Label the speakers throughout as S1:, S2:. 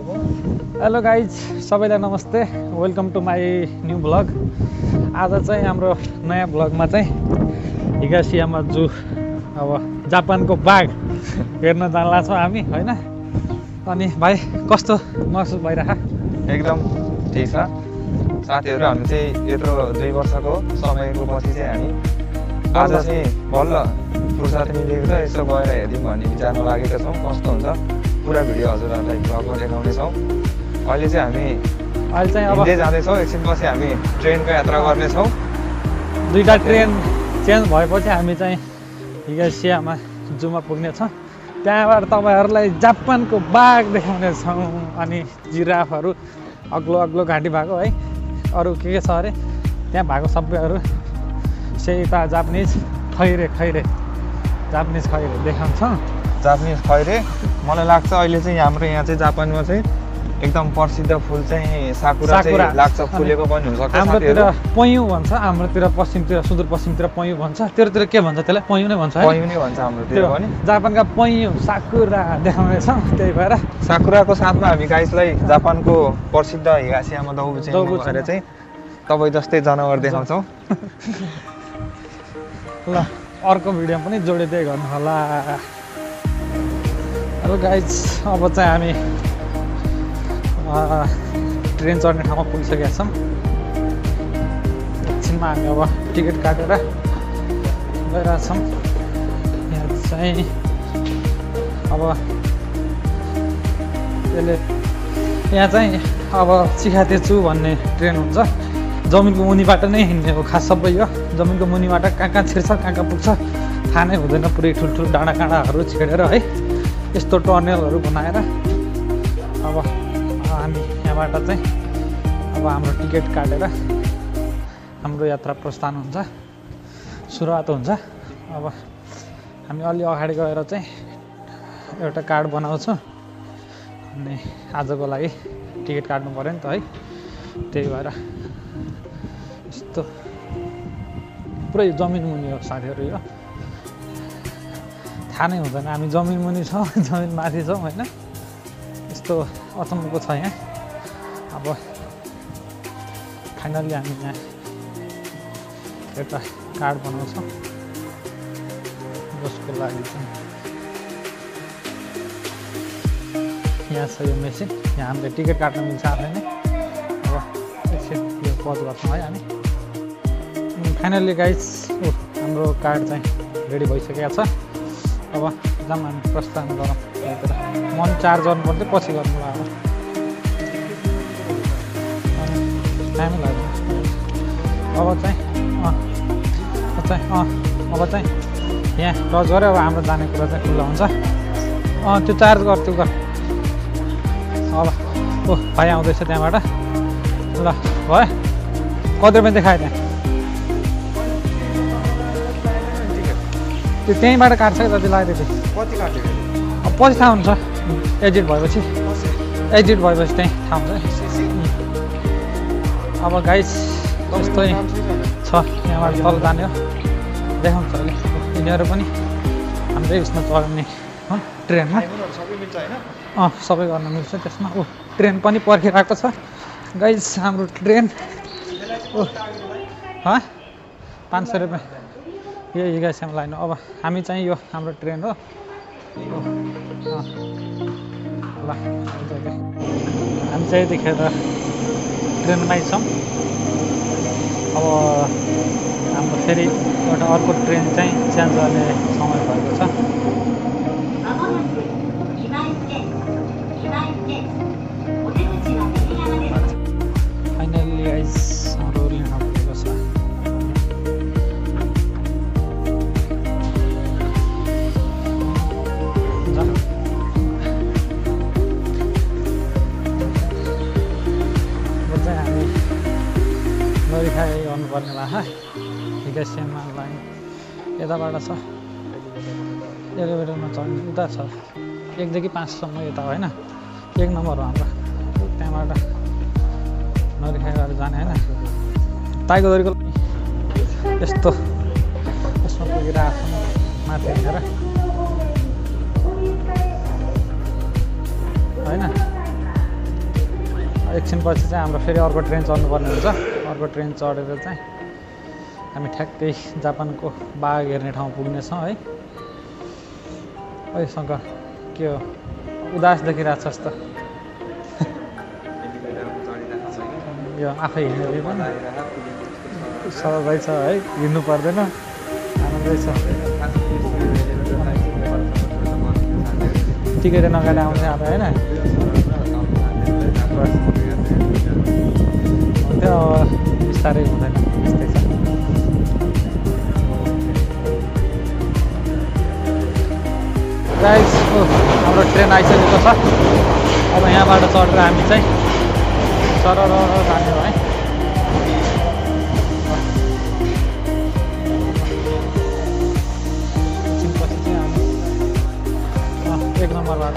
S1: Hello guys, सबैलाई नमस्ते। Welcome to my new blog. आज चाहिँ हाम्रो नयाँ ब्लगमा चाहिँ हिगासियामा जू अब जापानको बाघ हेर्न जानला छौँ हामी होइन। अनि भाइ कस्तो महसुस भइरहेको?
S2: एकदम ठिक छ साथीहरू। हामी चाहिँ यत्रो 2 वर्षको समयको पछि चाहिँ हामी आज चाहिँ बल्ल फुर्सद मिलेको छ, यसो गएर हेर्यौँ भन्ने विचारमा लागेका छौँ। कस्तो हुन्छ पुरा भिडियो हजुरहरूलाई भ्लगमा देखाउनेछौँ। अहिले चाहिँ हामी
S1: अब
S2: हिँड्दै जाँदैछौँ। एकछिनपछि हामी ट्रेनको यात्रा गर्नेछौँ।
S1: 2टा ट्रेन चेन्ज भएपछि हामी चाहिँ हिगासियामा जूमा पुग्नेछौँ। त्यहाँबाट तपाईँहरूलाई जापानको बाघ देखाउनेछौँ। अनि जिराफहरू अग्लो अग्लो घाँटी भएको है, अरू के छ अरे त्यहाँ भएको सबैहरू सेता जापानिज खैरे जापानिज खैरे देखाउँछौँ।
S2: जापानिज खैरे मलाई लाग्छ अहिले चाहिँ हाम्रो यहाँ चाहिँ जापानमा चाहिँ एकदम प्रसिद्ध फुल चाहिँ साकुरा चाहिँ लाग्छ, फुलेको पनि हुनसक्छ।
S1: हाम्रोतिर पयौँ भन्छ, हाम्रोतिर पश्चिमतिर सुदूरपश्चिमतिर पयौँ भन्छ, तेरोतिर के भन्छ त्यसलाई? पयौँ नै भन्छ।
S2: पयौँ नै भन्छ हाम्रोतिर पनि।
S1: जापानका पयौँ साकुरा देखाउनेछौँ। त्यही भएर
S2: साकुराको साथमा हामी गाइसलाई जापानको प्रसिद्ध हिगासियामा दौबु भएर चाहिँ तपाईँ जस्तै जनावर देखाउँछौँ।
S1: ल अर्को भिडियो पनि जोडिँदै गर्नु होला। हेलो गाइज, अब चाहिँ हामी ट्रेन चढ्ने ठाउँमा पुगिसकेका छौँ। एकछिनमा हामी अब टिकट काटेर गइरहेछौँ। यहाँ चाहिँ अब त्यसले यहाँ चाहिँ अब चिखातेचु भन्ने ट्रेन हुन्छ। जमिनको मुनिबाट नै हिँड्ने हो खास सबै यो। जमिनको मुनिबाट कहाँ छिर्छ कहाँ पुग्छ थाहा नै हुँदैन। पुरै ठुल्ठुलो डाँडाकाँडाहरू छेडेर है यस्तो टनलहरू बनाएर अब हामी यहाँबाट चाहिँ अब हाम्रो टिकट काटेर हाम्रो यात्रा प्रस्थान हुन्छ, सुरुवात हुन्छ। अब हामी अलि अगाडि गएर चाहिँ एउटा कार्ड बनाउँछौँ। अनि आजको लागि टिकट काट्नु पऱ्यो नि त है। त्यही भएर यस्तो पुरै जमिन मुनि हो साथीहरू। यो थाहा नै हुँदैन हामी जमिन मुनि छौँ जमिन माथि छौँ होइन। यस्तो अचम्मको छ यहाँ। अब फाइनल्ली हामी यहाँ एउटा कार्ड बनाउँछौँ जसको लागि चाहिँ यहाँ छ यो मेसिन। यहाँ हामीले टिकट काट्न मिल्छ आफै नै। अब एकछिन यो पज गर्छौँ है हामी। फाइनल्ली गाइज हाम्रो कार्ड चाहिँ रेडी भइसकेको छ। अब एकदम हामी प्रस्थान गरौँ। मन चार्ज गर्नुपर्थ्यो पछि गर्नु लाग्यो, टाइमै लाग्यो। अब चाहिँ यहाँ टच गऱ्यो। अब हाम्रो जाने कुरा चाहिँ खुल्ला हुन्छ। त्यो चार्ज गर त्यो गर। अब भाइ आउँदैछ त्यहाँबाट। ल भयो कति रुपियाँ देखायो त्यहाँ? त्यो त्यहीँबाट काट्छ जति लाग्यो त्यति।
S2: कति काट्यो?
S1: अब पछि थाहा हुन्छ, एजिट भएपछि त्यहीँ थाहा हुन्छ। अब गाइस जस्तै छ यहाँबाट तल जाने हो देखाउँछ अहिले। यिनीहरू पनि हाम्रै उसमा चढ्ने हो ट्रेनमा। सबै गर्न मिल्छ त्यसमा। ट्रेन पनि पर्खिरहेको छ गाइस हाम्रो ट्रेन। 500 रुपियाँ यो हिगासियामा लाइन। अब हामी चाहिँ यो हाम्रो ट्रेन हो। ल हामी चाहिँ यतिखेर ट्रेनमै छौँ। अब हाम्रो फेरि एउटा अर्को ट्रेन चाहिँ चेन्ज गर्ने समय भएको छ। फाइनल्ली गाइस हाम्रो लिन पुगेको छ। नरिखाइ गर्नुपर्ने भए हिगासियामा लाइन यताबाट छ। एलिभेटरमा चढ्ने उता छ 1 देखि 5 सम्म यता होइन। 1 नम्बर हो हाम्रो। त्यहाँबाट नरिखाइ गरेर जाने होइन। टाइगरको यस्तो यसमा पुगिरहेको छौँ माथि हिँडेर होइन। एकछिनपछि चाहिँ हाम्रो फेरि अर्को ट्रेन चढ्नुपर्ने हुन्छ। अर्को ट्रेन चढेर चाहिँ हामी ठ्याक्कै जापानको बाघ हेर्ने ठाउँ पुग्नेछौँ है। ओइ शङ्कर के हो उदास देखिरहेको छ त यो आफै हिँड्ने पनि सरल रहेछ है, हिँड्नु पर्दैन, आनन्दै छ। टिकट नगाएर आउँछ अब होइन त्यो बिस्तारै हुँदैन त्यस्तै छ। गाइस हाम्रो ट्रेन आइसकेको छ। अब यहाँबाट चढेर हामी चाहिँ सरर जाने है। एकछिनपछि चाहिँ हामी 1 नम्बरबाट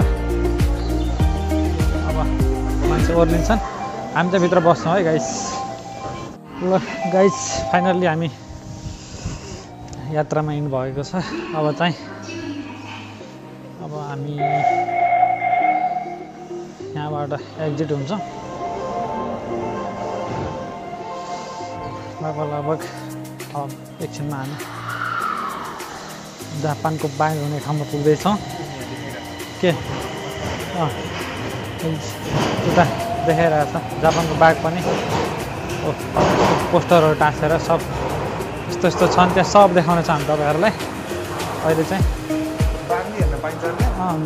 S1: अब मान्छे ओर्लिन्छन्, हामी चाहिँ भित्र बस्छौँ है गाइस। ल गाइस फाइनल्ली हामी यात्रामा इन भएको छ। अब चाहिँ हामी यहाँबाट एक्जिट हुन्छ। लगभग अब एकछिनमा हामी जापानको बाघ हुने ठाउँमा पुग्दैछौँ। के उता देखाइरहेछ जापानको बाघ पनि पोस्टरहरू टाँसेर सब यस्तो यस्तो छन्, त्यहाँ सब देखाउन चाहन्छु तपाईँहरूलाई। अहिले चाहिँ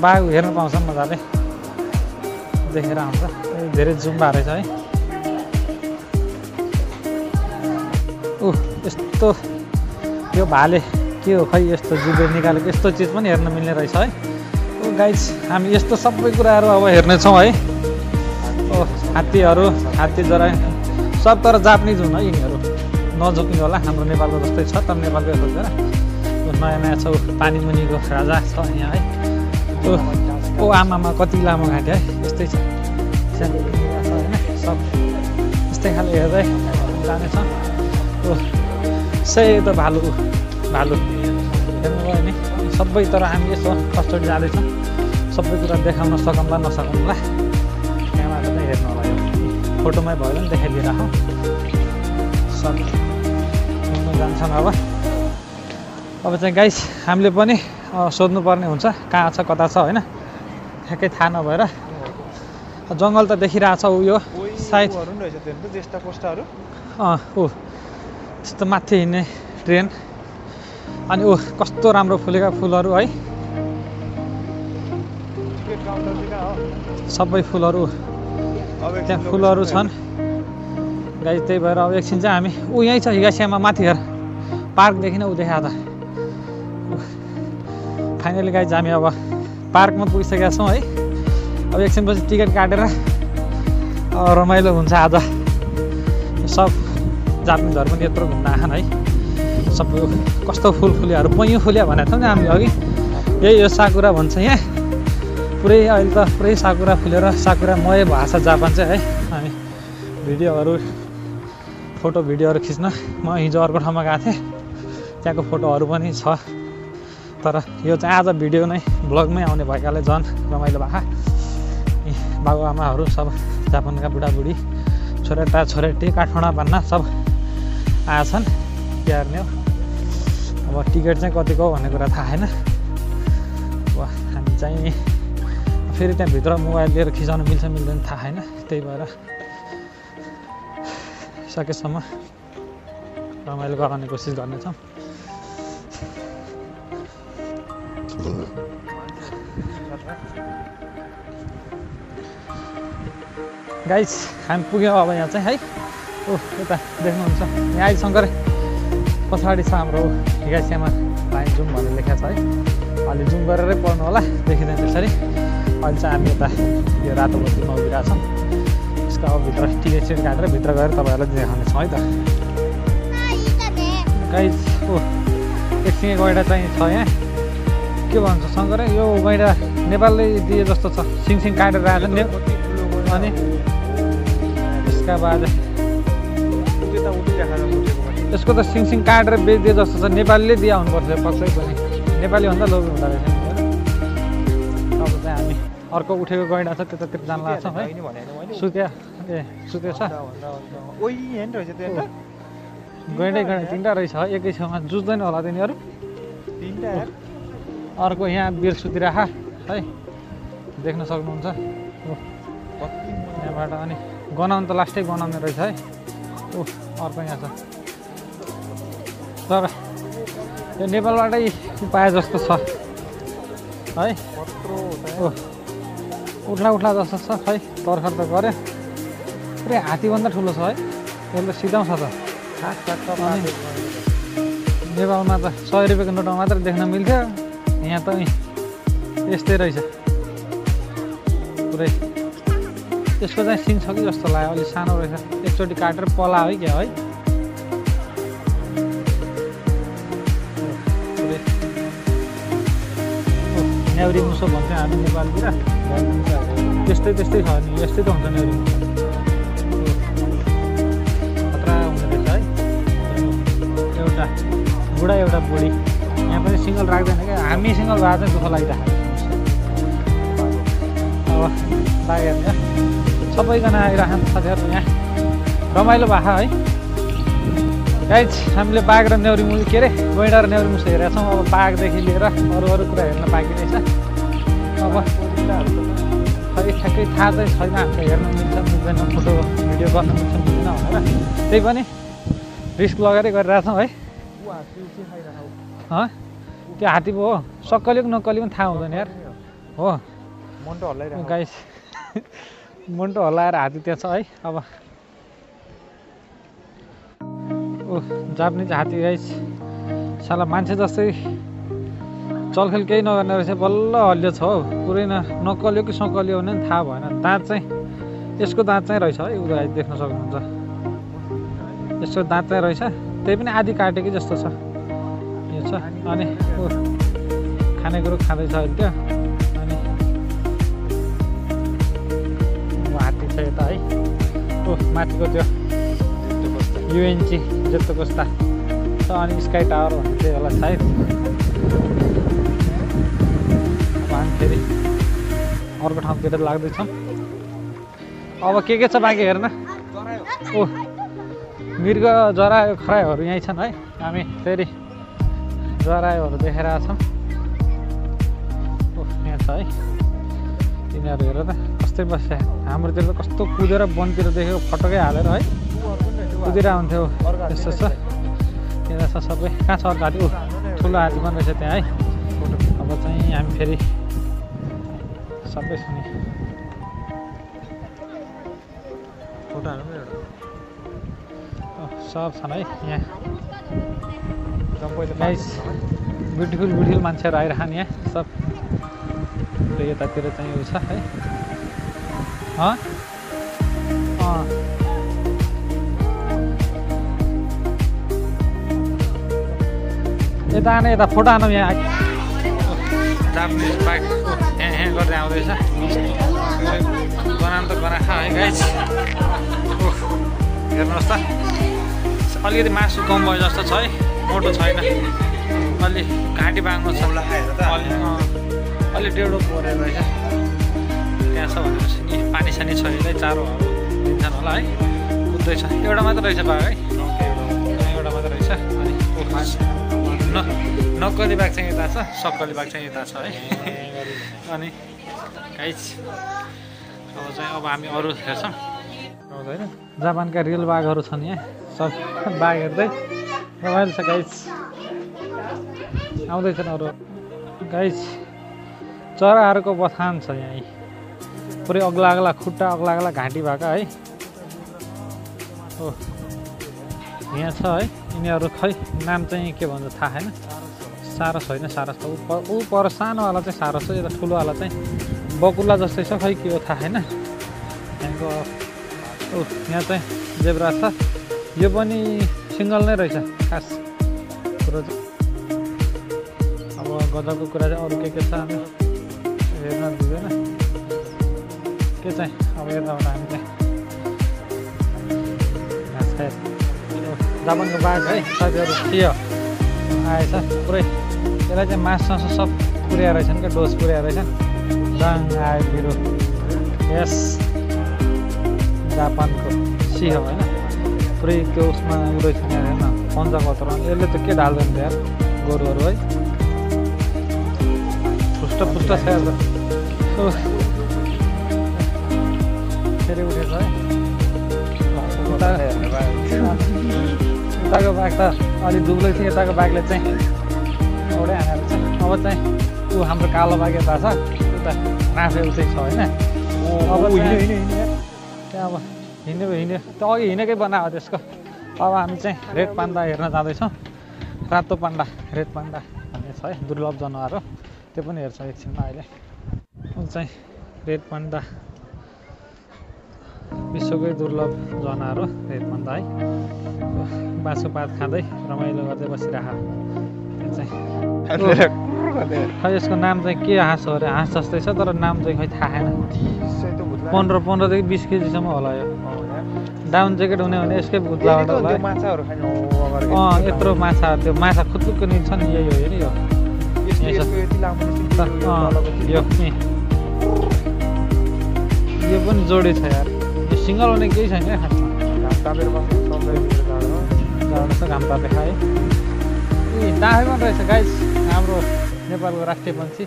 S1: बाघ हेर्नु पाउँछ मजाले देखेर आउँछ। धेरै जुम भएको रहेछ है। यस्तो यो भाले के हो खै, यस्तो जुबे निकालेको यस्तो चिज पनि हेर्न मिल्ने रहेछ है। गाइस हामी यस्तो सबै कुराहरू अब हेर्नेछौँ है। हात्तीहरू, हात्ती जरा सब, तर जापानिज हुन् है यिनीहरू, नझुक्ने होला। हाम्रो नेपालको जस्तै छ, तर नेपालको यस्तो छैन। नयाँ नयाँ छ, पानी मुनिको राजा छ यहाँ है। ओ आमामा कति लामो घाँटी है, यस्तै छ होइन। सब यस्तै खाले हेर्दै जानेछ। सही त भालु हेर्नुभयो नि सबै। तर हामी यसो कस्टडी जाँदैछौँ, सबै कुरा देखाउन सकौँला नसकौँला त्यहाँबाट चाहिँ हेर्नु होला। यो फोटोमै भयो भने देखाइदिइराखौँ। सब घुम्न जान्छन् अब चाहिँ गाइस हामीले पनि सोध्नुपर्ने हुन्छ कहाँ छ कता छ होइन। ठ्याक्कै थाहा नभएर जङ्गल त देखिरहेछ उयो सायद त्यस्तो माथि हिँड्ने ट्रेन। अनि कस्तो राम्रो फुलेका फुलहरू है, सबै फुलहरू त्यहाँ फुलहरू छन् गाइस। त्यही भएर अब एकछिन चाहिँ हामी यहीँ छ हिगासियामा माथि हेर पार्कदेखि नै देखा त। फाइनली गाइस हामी अब पार्कमा पुगिसकेका छौँ है। अब एकछिनपछि टिकट काटेर रमाइलो हुन्छ आज। सब जापानिजहरू पनि यत्रो घुम्न आएछन् है। सब कस्तो फुल फुल्योहरू पैँयो फुल्या भनेको थियौँ नि हामीले अघि, यही यो साकुरा भन्छ यहाँ। पुरै अहिले त पुरै साकुरा फुलेर साकुरामय भएको छ जापान चाहिँ है। हामी भिडियोहरू फोटो भिडियोहरू खिच्न म हिजो अर्को ठाउँमा गएको थिएँ, त्यहाँको फोटोहरू पनि छ। तर यो चाहिँ आज भिडियो नै ब्लगमै आउने भएकाले झन् रमाइलो भएको। बाबुआमाहरू सब जापानका बुढाबुढी छोराटा छोराटी काठमाडौँ भन्न सब आएछन् हेर्ने हो। अब टिकट चाहिँ कतिको भन्ने कुरा थाहा छैन। अब हामी चाहिँ फेरि त्यहाँभित्र मोबाइल लिएर खिचाउनु मिल्छ मिल्दैन थाहा छैन। त्यही भएर सकेसम्म रमाइलो गराउने कोसिस गर्नेछौँ। गाइस हामी पुग्यौँ अब यहाँ चाहिँ है। यता देख्नुहुन्छ यहाँ आइशङ्कर पछाडि छ हाम्रो हिगासियामा लाइन जुम भनेर लेखेको छ है। अलि जुम गरेरै पढ्नु होला, देखिँदैन त्यसरी। अहिले चाहिँ हामी यता यो रातो बत्तीमा उभिरहेको छौँ। यसको अब भित्र टिकट सिट काटेर भित्र गएर तपाईँहरूलाई देखाउनेछौँ है त। गाइस एकछिन गैडा चाहिँ छ यहाँ। के भन्छ शङ्कर, यो गैडा नेपालले दिए जस्तो छ, सिङसिङ काटेर आएर नि। अनि यसका बाद यसको त सिङसिङ काटेर बेचिदिए जस्तो छ, नेपालीले दिया हुनुपर्छ पक्कै पनि। नेपाली भन्दा लोभी हुँदो रहेछ। अब चाहिँ हामी अर्को उठेको गैडा छ त्यतातिर जान लाग्छौँ है। सुकिया ए सुतेछ
S2: ओइ यहाँ नि रहेछ त्यो
S1: गैँडै गैँडै तिनवटा रहेछ एकै छेउमा जुझ्दैन होला तिनीहरू
S2: तिनवटा
S1: अर्को यहाँ बिर सुतिराख है देख्न सक्नुहुन्छ यहाँबाट अनि गनाउनु त लास्टै गनाउने रहेछ है अर्को यहाँ छ तर यो नेपालबाटै पाए जस्तो छ है उठ्ला जस्तो छ खै तर्खर त गऱ्यो पुरै हात्तीभन्दा ठुलो छ है यसले सिधाउँछ त नेपालमा त 100 रुपियाँको नोटमा मात्र देख्न मिल्थ्यो यहाँ त यस्तै रहेछ पुरै यसको चाहिँ सिङ छ कि जस्तो लाग्यो अलिक सानो रहेछ एकचोटि काटेर पला है क्या है न्याउरी मुसो भन्छ हामी नेपालतिर त्यस्तै छ नि यस्तै त हुन्छ न्याउरी मुसो खतरा हुने रहेछ है एउटा बुढा एउटा बुढी यहाँ पनि सिङ्गल राख्दैन क्या हामी सिङ्गल भए चाहिँ दुःख लागिरहेको अब लागेर यहाँ सबैजना आइरहनु साथीहरू यहाँ रमाइलो भएको है गाइज हामीले बाघ र न्याउरी मुसो के अरे गैँडा र न्याउरी मुसो हेरेका छौँ अब बाघदेखि लिएर अरू कुरा हेर्न बाँकी रहेछ अब खै ठ्याक्कै थाहा चाहिँ छैन हामीलाई हेर्न मिल्छ मिल्दैन फोटो भिडियो गर्न मिल्छ मिल्दैन भनेर त्यही पनि रिस्क लगेरै गरिरहेछौँ है त्यो हात्ती पो हो सक्कली नक्कली पनि थाहा हुँदैन यार हो गाइस मुन्टो हल्लाएर हात्ती त्यहाँ छ है अब जापानिज हात्ती गाइस साला मान्छे जस्तै चलखेल केही नगर्ने रहेछ बल्ल हल्लियो छ हौ पुरै नक्कलियो कि सक्कलियो भने पनि थाहा भएन दाँत चाहिँ यसको दाँत चाहिँ रहेछ है गाइस देख्न सक्नुहुन्छ यसको दाँत चाहिँ रहेछ त्यही पनि आधी काटेको जस्तो छ यो छ अनि खानेकुरो खाँदैछ अहिले त्यो अनि हात्ती छ यता है माथिको त्यो युएनसी जस्तो कस्ता छ अनि स्काई टावर भन्ने चाहिँ होला सायद हामी फेरि अर्को ठाउँतिर लाग्दैछौँ अब के छ बाँकी हेर्न मृग जरायो खरायोहरू यहीँ छन् है हामी फेरि जरायोहरू देखेर छौँ यहाँ छ है तिनीहरू हेर त कस्तै बस्छ हाम्रोतिर त कस्तो कुदेर वनतिर देखेको फटकै हालेर है कुदेर हुन्थ्यो यस्तो छ त्यहाँ छ सबै कहाँ छ अर्को हात्ती ठुलो हात्ती पनि रहेछ त्यहाँ है अब चाहिँ हामी फेरि सबै सुने सब छन् है यहाँ गाइस ब्युटिफुल मान्छेहरू आइरहन् यहाँ सब यतातिर चाहिँ उयो छ है यता आने यता फोटो आनु यहाँ जापानिज बाइक यहाँ गर्दै आउँदैछ बनाउनु त बनाखा है गाइस हेर्नुहोस् त अलिकति मासु कम भयो जस्तो छ है मोटो छैन अलि घाँटी बाङ्गो छ अलि डेढो परेर रहेछ त्यहाँ छ भनेपछि नि पानी सानी छ यसलाई चारोहरू दिन्छन् होला है कुद्दैछ एउटा मात्र रहेछ बाघ है एउटा मात्र रहेछ अनि नक्कली बाघ चाहिँ यता छ सक्कली बाघ चाहिँ यता छ है अनि गाइस अब हामी अरू हेर्छौँ होइन जापानका रियल बाघहरू छन् यहाँ सब बाघ हेर्दै रमाइलो छ गाइस आउँदैछन् अरू गाइस चराहरूको बथान छ यहाँ पुरै अग्ला खुट्टा अग्ला घाँटी भएको है यहाँ छ है यिनीहरू खै नाम चाहिँ के भन्छ थाहा छैन सारस होइन सारस त ऊ पर सानोवाला चाहिँ सारस हो यता ठुलोवाला चाहिँ बकुल्ला जस्तै छ खै के हो थाहा छैन यहाँको यहाँ चाहिँ जेब्रा छ यो पनि सिङ्गल नै रहेछ खास कुरो चाहिँ अब गजबको कुरा चाहिँ अरू के छ हामी हेर्न दिँदैन के चाहिँ अब यताबाट हामी चाहिँ घाँस खाएर जापानको बाघ है साथीहरू थियो आएछ पुरै यसलाई चाहिँ मासु सब पुर्याएर रहेछन् क्या डोज पुर्याएर रहेछन् दाङ आयो पिरो यस जापानको सिंह होइन पुरै त्यो उसमा रहेछ नि होइन पन्जा कत्र यसले त के ढाल्दैन त यार गोरुहरू है पुष्ट छ यार फेरि उठेछ है उताको बाघ त अलिक दुब्लै थियो यताको बाघले चाहिँ एउटै हानेर चाहिँ अब चाहिँ ऊ हाम्रो कालो बाघ यता छ उता नाफे उतै छ होइन अब त्यहाँ अब हिँड्यो त्यो अघि हिँडेकै बनायो त्यसको अब हामी चाहिँ रेड पान्डा हेर्न जाँदैछौँ रातो पान्डा रेड पान्डा भन्ने छ है दुर्लभ जनावर हो त्यो पनि हेर्छौँ एकछिनमा अहिले चाहिँ रेड पान्डा विश्वकै दुर्लभ जनावर हो रेड पान्डा है बाँसको पात खाँदै रमाइलो गर्दै बसिरह खै यसको नाम चाहिँ के हाँस हो अरे हाँस जस्तै छ तर नाम चाहिँ खै थाहा छैन 15 देखि 20 केजीसम्म होला यो डाउन ज्याकेट हुने भने यसकै भुत्लाबाट होला यत्रो माछा त्यो माछा खुत्तुकको निल्छ नि यही हो हेरि यो पनि जोडे छ यार यो सिङ्गल हुने केही छैन खासमा घाम तापे खाए दाहे पनि रहेछ गाइस हाम्रो नेपालको राष्ट्रिय पन्छी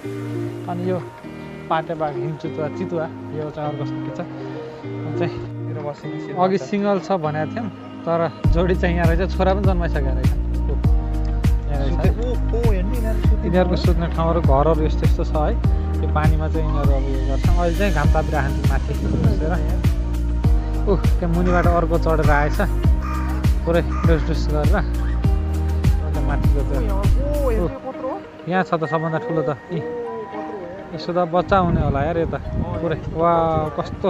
S1: अनि यो पाटे बाघ हिमचुतुवा चितुवा यो चाहिँ अर्को छ चाहिँ अघि सिङ्गल छ भनेको थियौँ तर जोडी चाहिँ यहाँ रहेछ छोरा पनि जन्माइसकेको रहेछ यिनीहरूको सुत्ने ठाउँहरू घरहरू यस्तो यस्तो छ है त्यो पानीमा चाहिँ यिनीहरू अब उयो गर्छ अहिले चाहिँ घाम तापिरहेको माथि बसेर त्यहाँ मुनिबाट अर्को चढेर आएछ पुरै डुस गरेर माथिको त्यो यहाँ छ त सबभन्दा ठुलो त यसो त बच्चा हुने होला यार यो त पुरै वा कस्तो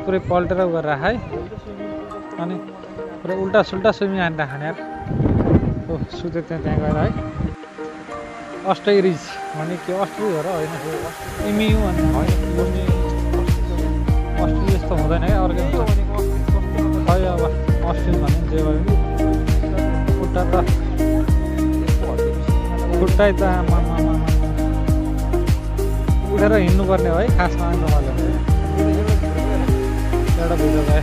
S1: पुरै पल्टेर गरेर है अनि पुरै उल्टा सुल्टा स्विमिङ हान्दा खाने यार सुत्यो त्यहाँ गएर है अस्ट्रेरिज भने के अस्ट्रेलिज हो र होइन इमियु भन्ने अस्ट्रेलिज यस्तो हुँदैन है अर्कै हुन्छ खै अब अस्ट्रेलिज भने जे भयो खुट्टा त खुट्टै त उठेर हिँड्नुपर्ने हो है खासमा नभए एउटा भिडियो गयो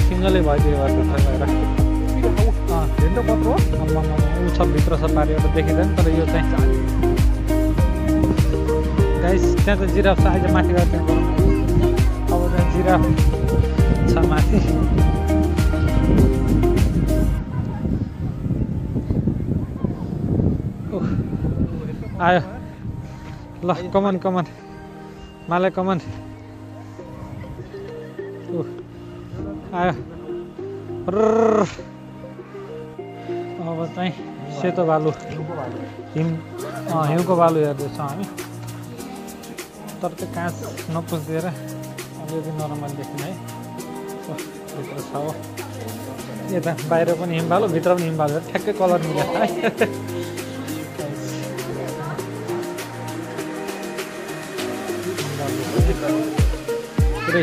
S1: सिङ्गलै भइदियो गएर ऊ छ भित्र छ पारि एउटा देखिँदैन तर यो चाहिँ गाइस त्यहाँ त जिराफ छ अहिले माथि गएर त्यहाँ गरौँ अब त्यहाँ जिराफ छ माथि आयो ल कमन माले कमन आयो अब चाहिँ सेतो भालु हिउँको भालु हेर्दैछौँ हामी तर त्यो काँच नपुछिदिएर अलिकति नर्मल देखिने है भित्र छ हो यता बाहिर पनि हिमभालु भित्र पनि हिमभालु ठ्याक्कै कलर मिलेको है पुरै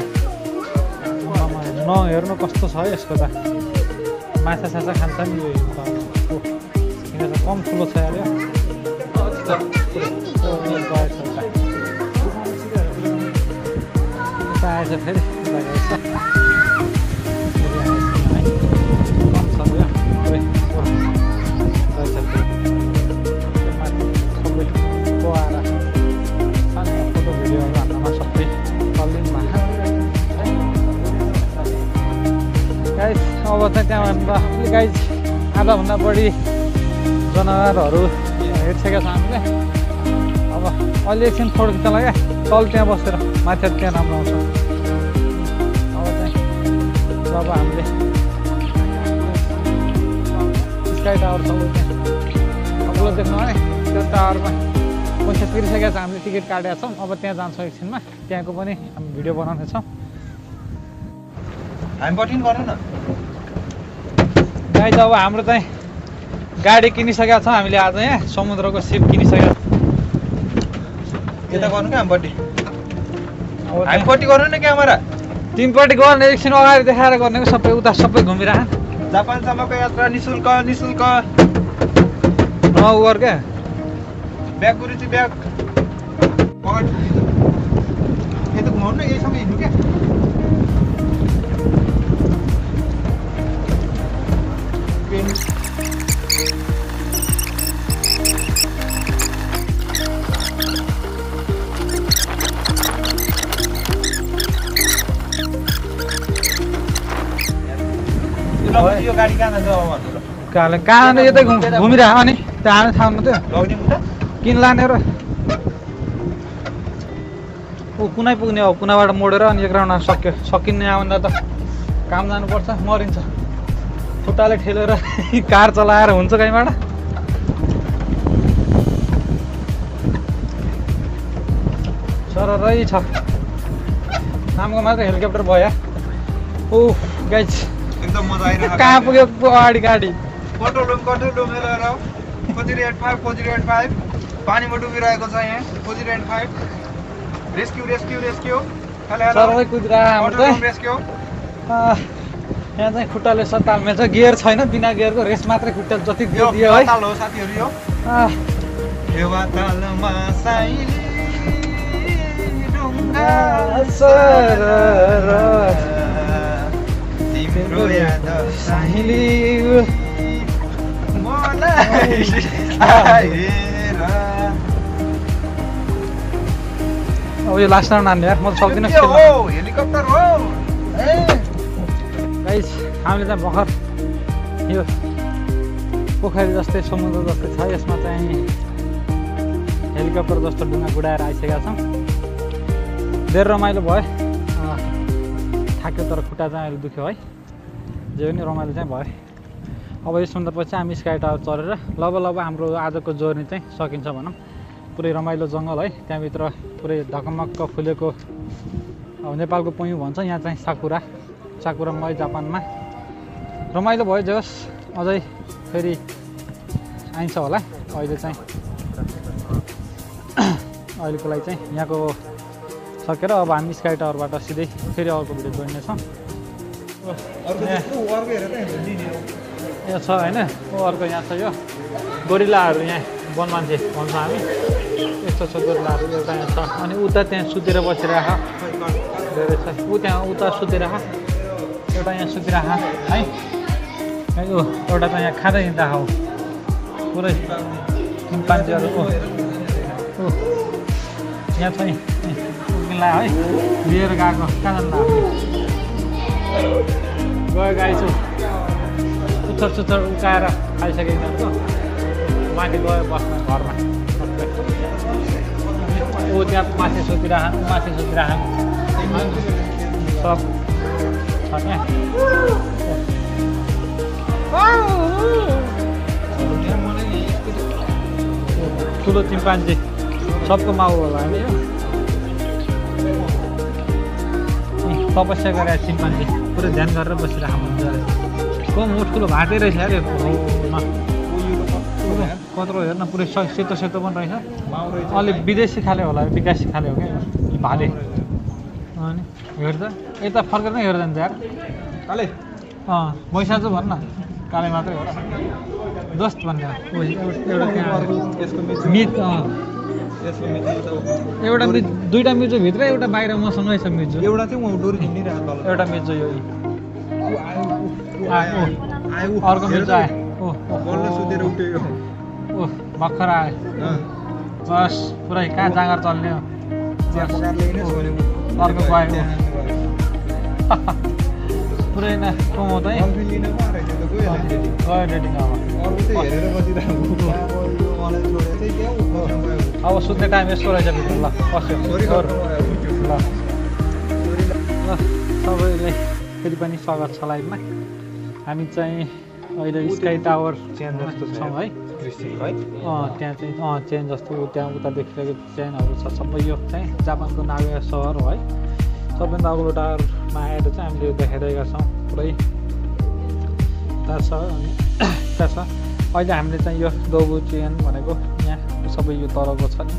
S1: नहेर्नु कस्तो छ है यसको त माछा साछा खान्छ नि यो किन त कम ठुलो छ यार आएछ फेरि फोटो भिडियोहरू हाल्नमा सबै चल्दिनु गाइस अब चाहिँ त्यहाँ गाइस आधाभन्दा बढी जनावरहरू हेरिसकेका छौँ हामीले अब अहिले एकछिन फोटो खिच्न लाग्यो तल त्यहाँ बसेर माथि त्यहाँ राम्रो आउँछ अब चाहिँ अब हामीले स्काई टावर छ त्यहाँ अग्लो देख्नु है त्यो टावरमा पैसा तिरिसकेका छ हामीले टिकट काटेका छौँ अब त्यहाँ जान्छौँ एकछिनमा त्यहाँको पनि हामी भिडियो बनाउनेछौँ
S2: हामी बटिन गर्नु न
S1: गाइस अब हाम्रो चाहिँ गाडी किनिसकेका छौँ हामीले आज यहाँ समुद्रको सिप किनिसकेका
S2: यता गर्नु क्या हामीपट्टि हामीपट्टि गर्नु न क्यामेरा
S1: तिनपट्टि गर्ने एकछिन अगाडि देखाएर गर्ने सबै उता सबै घुमिरह
S2: जापानसम्मको यात्रा निशुल्क
S1: नगर क्या
S2: ब्याग गुरुजी ब्याग यता घुमाउनु न यहीसम्म हिँड्नु क्या
S3: यो गाडी कहाँ जान्छ अब भन्नु ल
S1: कहाँ यतै घुमिरहेको नि त्यहाँ आउने ठाउँमा त्यो
S3: लगिदिउँ त
S1: किन लाने र ऊ कुनै पुग्ने हो कुनाबाट मोडेर अनि एक राउन्ड सक्यो सकिन्न आउँदा त काम जानुपर्छ मरिन्छ खुट्टाले ठेलेर कार चलाएर हुन्छ कहीँबाट सररै छ नामको मात्र हेलिकप्टर भयो ओ गाइज
S3: एकदम मजा आइरहेको
S1: कहाँ पुग्यो अगाडि गाडी
S3: कन्ट्रोल रुम हेरेर 4085 पानीमा डुबिरहेको छ यहाँ 4085 रेस्क्यु हेलो
S1: सररै कुदिरहेको
S3: कन्ट्रोल रुम रेस्क्यु
S1: यहाँ चाहिँ खुट्टाले सताल्मे छ गियर छैन बिना गियरको रेस मात्रै खुट्टा जति
S3: यो
S1: दियो है
S3: पाताल हो साथीहरु यो पातालमा साइली ढुङ्गा तिम्रो याद
S1: साहिली
S3: मलाई
S1: अब यो लास्ट राउन्ड हान्ने यार म त सक्दिनँ
S3: हो हेलिकप्टर हो
S1: गाइस हामीले चाहिँ भर्खर यो पोखरी जस्तै समुद्र जस्तै छ यसमा चाहिँ हेलिकप्टर जस्तो डुङ्गा गुडाएर आइसकेका छौँ धेरै रमाइलो भयो थाक्यो तर खुट्टा चाहिँ अहिले दुख्यो है जे पनि रमाइलो चाहिँ भयो अब यो सुन्दरपछि हामी स्काई टावर चढेर लब हाम्रो आजको जर्नी चाहिँ सकिन्छ भनौँ पुरै रमाइलो जङ्गल है त्यहाँभित्र पुरै ढकमक्क फुलेको अब नेपालको पयौँ भन्छ यहाँ चाहिँ साकुरा मई जापानमा रमाइलो भयो जे होस् अझै फेरि आइन्छ होला अहिले चाहिँ अहिलेको लागि चाहिँ यहाँको सकेर अब हामी स्काई टावरबाट सिधै फेरि अर्को भिडियो जोड्नेछौँ यहाँ छ होइन अर्को यहाँ छ यो गोरिल्लाहरू यहाँ वन मान्छे भन्छौँ हामी यस्तो छ गोरिल्लाहरू एउटा यहाँ छ अनि उता त्यहाँ सुतेर बसिरहेको धेरै छ त्यहाँ उता सुतिरह एउटा यहाँ सुतिरह है यो एउटा त यहाँ खाँदै हिँड्दा हो पुरै चिम्पान्जीहरू यहाँ छ उकिला है लिएर गएको कहाँ जान्दा गयो गाई छु सुत्थर उकाएर खाइसकेको छ माथि गयो बस्न घरमा ऊ त्यहाँ माथि सुतिरहन् सब छ त्यहाँ ठुलो चिम्पान्जी सबको माउ होला होइन यो तपस्या गरे चिम्पान्जी पुरै ध्यान गरेर बसिरहेको हुन्छ कम ठुलो घाँटे रहेछ अरे कत्रो हेर्न पुरै सेतो पनि रहेछ अलिक विदेशी खाले होला विकासी खाले हो क्या भाले अनि हेर्छ यता फर्केर नै हेर्दैन यार काले मैसाजु भन्न काले मात्रै हो र जस्ट भन्ने एउटा त्यहाँ एउटा दुईवटा मिर्चो भित्र एउटा बाहिर मसँगै छ मिर्चो
S3: एउटा चाहिँ डोरी झुन्डिरहेको छ
S1: एउटा मिर्चो यो अर्को मिर्चो आयो
S3: सुतेर उठ्यो
S1: ओ भर्खर आयो बस पुरै कहाँ जाँगर चल्ने हो अर्को गयो पुरै न कमाउँदा है गयो डेटिङ अब सुत्ने टाइम यसको रहेछ भित्र ल पस्यो ल सबैलाई फेरि पनि स्वागत छ लाइभमा हामी चाहिँ अहिले स्काई टावर छौँ है त्यहाँ चाहिँ चेन जस्तो त्यहाँ उता देखिरहेको चेनहरू छ सबै यो चाहिँ जापानको नागोया सहर हो है सबैभन्दा अग्लो टावरमा आएर चाहिँ हामीले यो देखाइरहेका छौँ पुरै त्यहाँ छ अनि त्यहाँ छ अहिले हामीले चाहिँ यो दोबु चेन भनेको यहाँ सबै यो तरको छ नि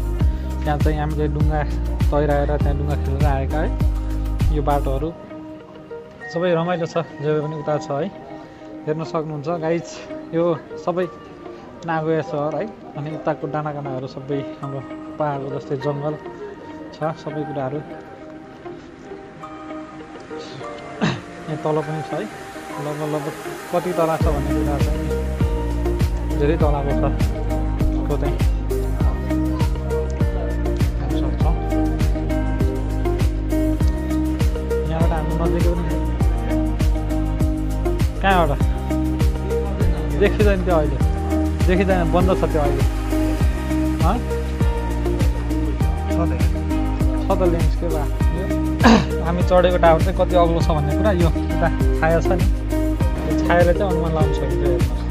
S1: त्यहाँ चाहिँ हामीले डुङ्गा तैराएर त्यहाँ डुङ्गा खेलेर आएका है यो बाटोहरू सबै रमाइलो छ जे पनि उता छ है हेर्न सक्नुहुन्छ गाइज यो सबै नागोया सहर है अनि उताको डाँडाकाँडाहरू सबै हाम्रो पाहाडको जस्तै जङ्गल छ सबै कुराहरू यहाँ तल पनि छ है लगभग कति तला छ भन्ने कुरा चाहिँ धेरै तलाको छ को चाहिँ हामी सक्छौँ यहाँबाट हाम्रो नजिकै पनि कहाँबाट देखिँदैन त्यो अहिले देखिँदैन बन्द छ त्यो अहिले छ त लेन्स के बा हामी चढेको टावर चाहिँ कति अग्लो छ भन्ने कुरा यो यता छाया छ नि यो छायाले चाहिँ अनुमान लगाउन सकिन्छ हेर्नुहोस्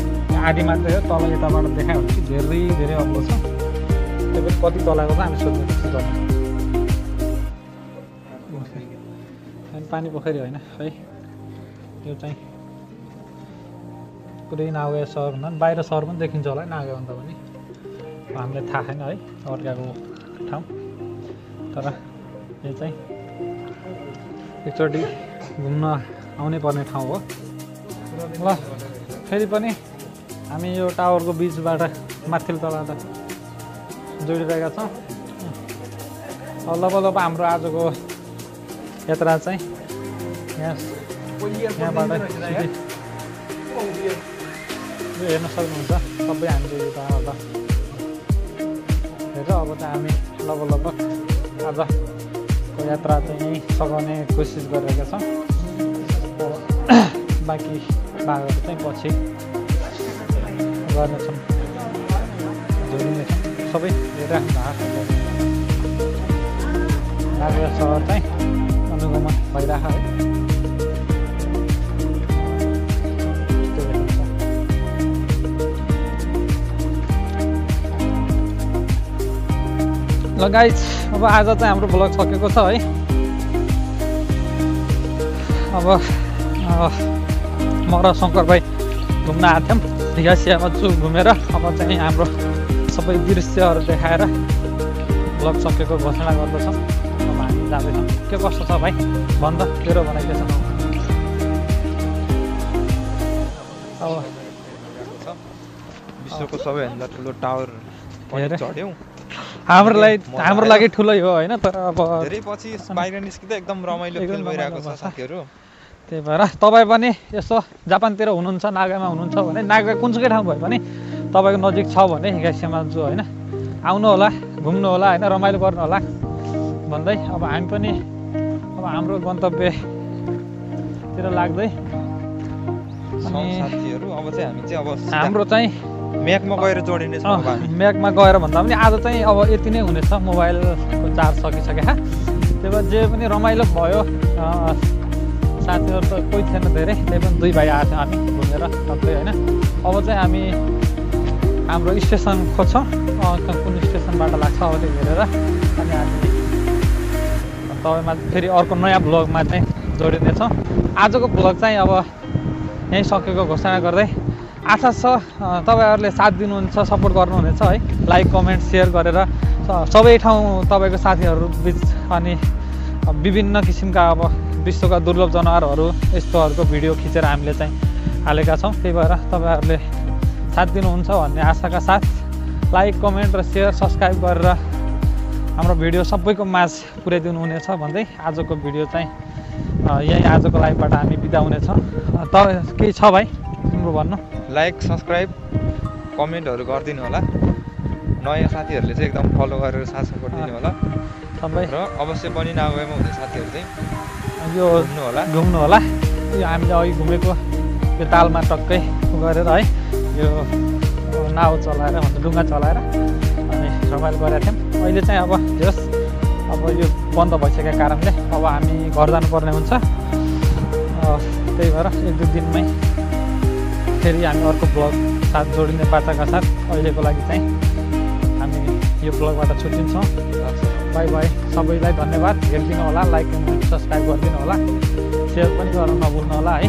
S1: आधी मात्रै हो तल यताबाट देखायो भने चाहिँ धेरै धेरै अग्लो छ त्यो पनि कति तलाको छ हामी सोध्ने कोसिस गर्ने पानी पोखरी होइन है यो चाहिँ पुरै नागुया सहर भन्दा पनि बाहिर सहर पनि देखिन्छ होला नागुया भन्दा पनि हामीलाई थाहा छैन है अर्काको ठाउँ तर यो चाहिँ एकचोटि घुम्न आउनै पर्ने ठाउँ हो ल फेरि पनि हामी यो टावरको बिचबाट माथिल्लो तलबाट जोडिरहेका छौँ अब हाम्रो आजको यात्रा चाहिँ यहाँबाट हेर्न सक्नुहुन्छ सबै हामीले यो टावरबाट हेरेर अब चाहिँ हामी लगभग आजको यात्रा चाहिँ यहीँ सघाउने कोसिस गरिरहेका छौँ बाँकी भागहरू चाहिँ पछि गर्नेछौँ जोडिनेछौँ सबै हेरेर नागुया सहर चाहिँ अनुगमन भइरहेको है ल गाइज अब आज चाहिँ हाम्रो ब्लग सकेको छ है अब म र शङ्कर भाइ घुम्न आएको थियौँ हिगासियामा घुमेर अब चाहिँ हाम्रो सबै दृश्यहरू देखाएर ब्लग सकेको घोषणा गर्दछौँ अब हामी जाँदैछौँ के कस्तो छ भाइ भन् त तेरो बनाइदिएछ अब
S2: विश्वको सबैभन्दा ठुलो टावर चढ्यौँ
S1: हाम्रो लागि ठुलै हो होइन तर अब
S2: धेरै पछि बाहिर निस्किँदा एकदम रमाइलो फिल भइरहेको छ साथीहरू
S1: त्यही भएर तपाईँ पनि यसो जापानतिर हुनुहुन्छ नागामा हुनुहुन्छ भने नागा कुनसुकै ठाउँ भयो भने तपाईँको नजिक छ भने हिगासियामा होइन आउनु होला घुम्नु होला होइन रमाइलो गर्नु होला भन्दै अब हामी पनि अब हाम्रो गन्तव्यतिर लाग्दै
S2: साथीहरू अब चाहिँ हामी चाहिँ अब
S1: हाम्रो चाहिँ
S2: म्याकमा गएर जोडिनेछौँ
S1: म्याकमा गएर भन्दा पनि आज चाहिँ अब यति नै हुनेछ मोबाइलको चार्ज सकिसक्यो त्यही भएर जे पनि रमाइलो भयो साथीहरू त कोही थिएन धेरै त्यही पनि 2 भाइ आएको थियो हामी घुमेर टक्कै होइन अब चाहिँ हामी हाम्रो स्टेसन खोज्छौँ कुन स्टेसनबाट लाग्छ अब त्यो हेरेर अनि हामी तपाईँमा फेरि अर्को नयाँ ब्लगमा चाहिँ जोडिनेछौँ आजको ब्लग चाहिँ अब यहीँ सकेको घोषणा गर्दै आशा छ तपाईँहरूले साथ दिनुहुन्छ सपोर्ट गर्नुहुनेछ है लाइक कमेन्ट सेयर गरेर सबै ठाउँ तपाईँको साथीहरू बिच अनि विभिन्न किसिमका अब विश्वका दुर्लभ जनावरहरू यस्तोहरूको भिडियो खिचेर हामीले चाहिँ हालेका छौँ त्यही भएर तपाईँहरूले साथ दिनुहुन्छ भन्ने आशाका साथ लाइक कमेन्ट र सेयर सब्सक्राइब गरेर हाम्रो भिडियो सबैको माझ पुर्याइदिनु हुनेछ भन्दै आजको भिडियो चाहिँ यही आजको लाइभबाट हामी बिदा हुनेछौँ तपाईँ केही छ भाइ तिम्रो भन्नु
S2: लाइक सब्सक्राइब कमेन्टहरू गरिदिनु होला नयाँ साथीहरूले चाहिँ एकदम फलो गरेर साथ सपोर्ट दिनु होला
S1: सबै
S2: र अवश्य पनि नागुयामा हुने साथीहरू चाहिँ
S1: यो घुम्नु होला यो हामीले अघि घुमेको यो तालमा टक्कै गरेर है यो नाउ चलाएर भन्दा डुङ्गा चलाएर अनि रमाइलो गरेका थियौँ अहिले चाहिँ अब जस अब यो बन्द भइसकेको कारणले अब हामी घर जानुपर्ने हुन्छ त्यही भएर 1-2 दिनमै फेरि हामी अर्को ब्लग साथ जोडिने बाचाका साथ अहिलेको लागि चाहिँ हामी यो ब्लगबाट छुट्टिन्छौँ बाई बाई सबैलाई धन्यवाद हेरिदिनु होला लाइक एन्ड सब्सक्राइब गरिदिनु होला सेयर पनि गर्न नभुल्नु होला है